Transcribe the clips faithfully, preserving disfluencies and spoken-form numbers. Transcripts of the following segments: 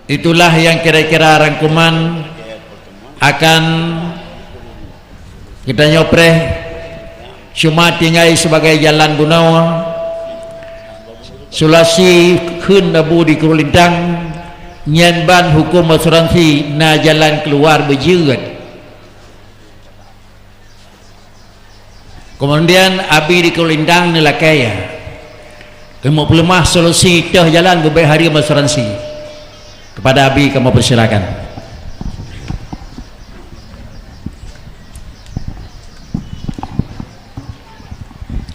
Itulah yang kira-kira rangkuman akan geutanyoe preh. Cuma tinggai sibagai jalan bunoe, sulasi kheun Abu di Krueng Lintang, nyan ban huköm asuransi na jalan keuluar beujeuet. Kemudian Abi di Krueng Lintang neulakée, ya, ilmu peuleumah solusi teuh jalan beubek hareuem asuransi. Kepada Abi kamoe persilakan.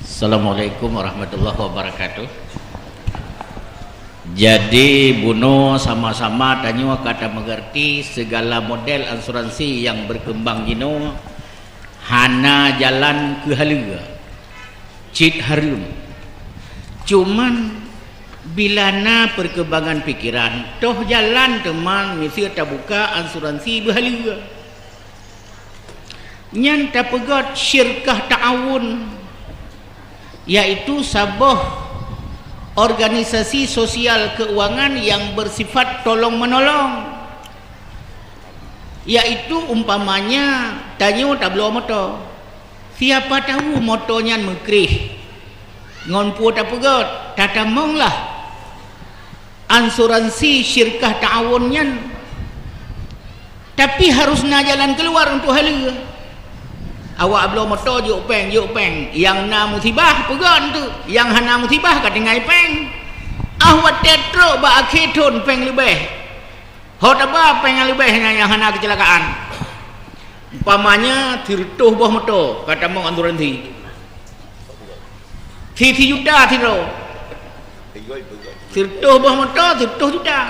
Assalamualaikum warahmatullahi wabarakatuh. Jadi bunoe sama-sama tanyoe ka tameugeurti segala model asuransi nyang berkembang jinoe hana jalan keu haleue, cit hareuem. Cuman bila na perkembangan pikiran, toh jalan teuma miseue tabuka asuransi beuhaleue. Nyan tapeugét syirkah ta'awun, yaitu saboh organisasi sosial keuangan nyang bersifat tolong-menolong, yaitu umpamanya tanyoe tabloe moto. Siapa tahu moto nyan meukreh. Ngon peue tapeugét, tatamonglah asuransi syirkah ta'awun nyan. Tapi harus na jalan keuluar untuk haleue. Awak bloe moto jok péng, jok péng. Nyang na musibah peugét teuk, nyang hana musibah ka tinggai péng. Ah watée trok bak akhé thon péng leubeh. Ho taba péng nyang leubeh nyan nyang hana keucilakaan. Umpamanya sireutôh boh moto ka tamong asuransi. Si, sijuta sidroe. Sireutôh boh moto, sireutôh juta.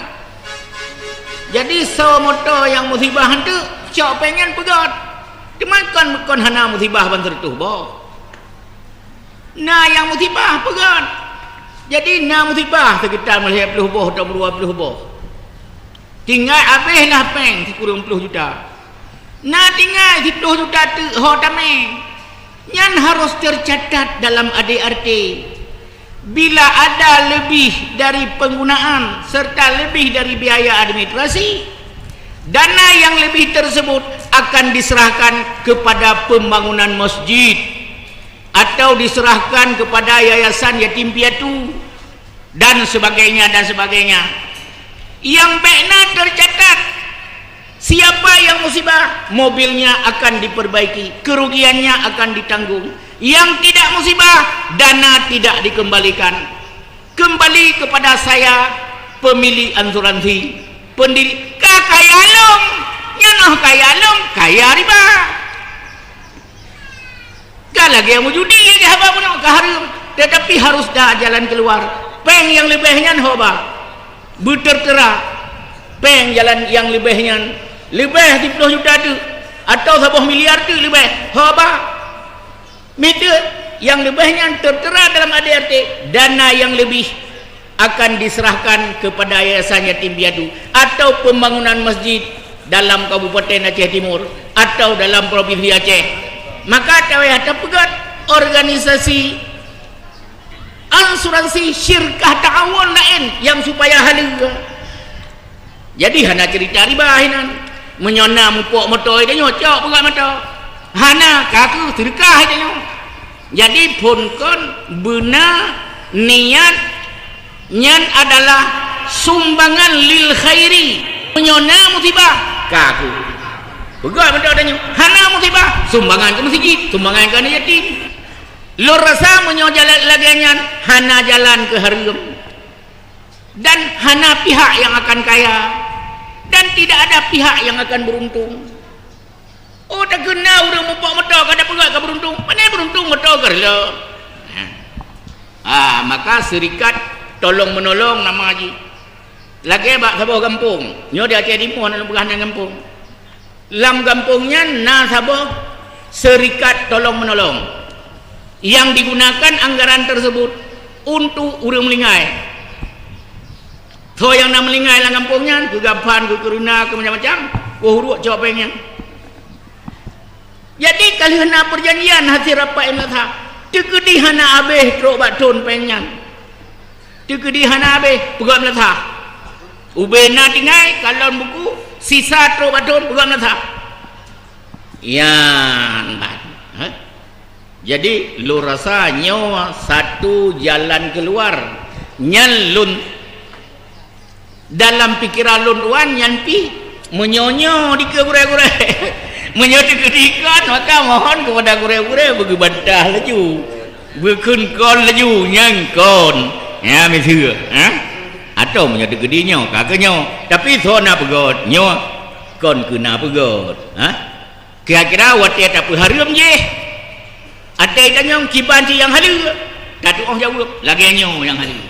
Jadi soe moto nyang musibah teuk, cok péng nyan peugét. Teuma kon, kon hana musibah ban sireutôh boh. Na nyang musibah peugét. Jadi na musibah sekitar lhèe ploh boh atau dua ploh boh. Tinggai abéh lah péng sikureueng ploh juta. Na tinggai siploh juta teuk ho tamé. Nyan harus tercatat dalam A D R T. Bila ada lebih dari penggunaan serta lebih dari biaya administrasi, dana yang lebih tersebut akan diserahkan kepada pembangunan masjid atau diserahkan kepada yayasan yatim piatu. Dan sebagainya, dan sebagainya. Nyang bék na tercatat, siapa yang musibah, mobilnya akan diperbaiki, kerugiannya akan ditanggung. Yang tidak musibah, dana tidak dikembalikan. Kembali kepada saya, pemilik asuransi. Pendiri, ka kaya lom, nyan oh kaya lom, kaya riba. Ka lagée meujudi, ya, haba bunoe ka hareuem, tetapi harus na jalan keuluar. Péng nyang leubeh nyan ho ba, beutertera. Péng jalan nyang leubeh nyan, leubeh siploh juta teuk, atau saboh miliar teuk leubeh, ho ba. Mita nyang leubeh nyan tertera dalam A D R T, dana yang lebih akan diserahkan kepada yayasan yatim piatu atau pembangunan masjid dalam Kabupaten Aceh Timur atau dalam Provinsi Aceh. Maka tawayah tapeugét organisasi asuransi syirkah ta'awun laén nyang supaya haleue. Jadi hana cerita riba hinan. Meunyoe na mupok moto, tanyoe cok peugah moto. Hana, ka keuh seudeukah tanyoe. Jadi phon kon beuna niat nyan adalah sumbangan lil khairi. Meunyoe na musibah, ka keuh. Peugah moto tanyoe. Hana musibah, sumbangan keu meuseujid, sumbangan keu aneuk yatim. Lôn rasa meunyoe jalan lagée nyan hana jalan keu hareuem. Dan hana pihak yang akan kaya, dan tidak ada pihak yang akan beruntung. Oh, takheun na ureuëng mupok moto ka tapeugah ka beruntung. Pane beruntung moto ka rila. Ha. Ah, maka serikat tolong menolong nama jih. Lagée bak saboh gampông, nyoe di Aceh Timur na peugah nan gampông. Lam gampông nyan na saboh serikat tolong menolong yang digunakan anggaran tersebut untuk ureuëng meulinggai. Soe nyang na meulinggai lam gampông nyan, keu gapan, keu keureuna, keu macam-macam, keu huruk cok péng nyan. Jadi ka lheueh na peujanjian hase rapat M L S H, teukeudi hana abéh trok bak thon péng nyan. Teukeudi hana abéh, peugah M L S H. Ubena tinggai, kalon buku, sisa trok bathon, peugah madrasah. Nyan ban. Ha? Jadi, lôn rasa nyoe satu jalan keluar. Nyan lôn, dalam pikeran lôn tuan, nyan pih meunyoe-nyoe dikeue gurée-gurée. Meunyoe teukeudi kon, maka mohon kepada gurée-gurée beugeubantah laju. Beukheun kon laju, nyang kon. Ya, miseue, ha? Atau meunyoe teukeudi nyoe, ka keu nyoe. Tapi soe na peugöt, nyoe kon keu na peugöt, ha? Kira-kira watée tapeuhareuem jih, até tanyong kiban cit nyang haleue, tatuoh jaweueb lagée nyoe nyang haleue.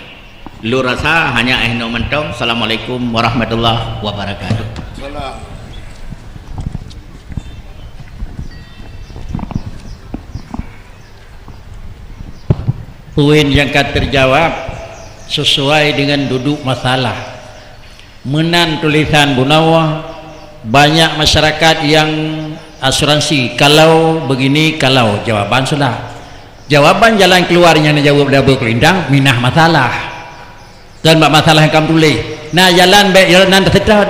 Lôn rasa hanya eh nyoe mantong. Assalamualaikum warahmatullahi wabarakatuh. Salam. Poin nyang ka teujawab sesuai dengan duduk masalah. Meunan tulisan bunoe, banyak masyarakat yang asuransi, kalau begini, kalau jawaban sudah. Jawaban jalan keluar nyang neujaweueb lé Abu Keulindang, minah masalah. Kon bak masalah nyang ka meutuléh. Na jalan bék jalan nan teuseutôt.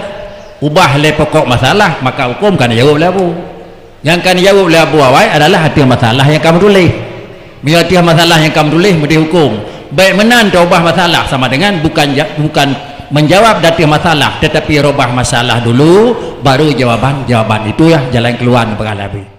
Ubah lé pokok masalah, maka huköm ka neujaweueb lé Abu. Nyang ka neujaweueb lé Abu awai adalah ateueh masalah nyang ka meutuléh. Meunyoe ateueh masalah nyang ka meutuléh meudeh huköm, bék meunan taubah masalah sama dengan bukan ja-, bukan menjawab di ateueh masalah, tetapi robah masalah dulu, baru jawaban-jawaban. Itu ya jalan keluar nyang peugah lé Abu.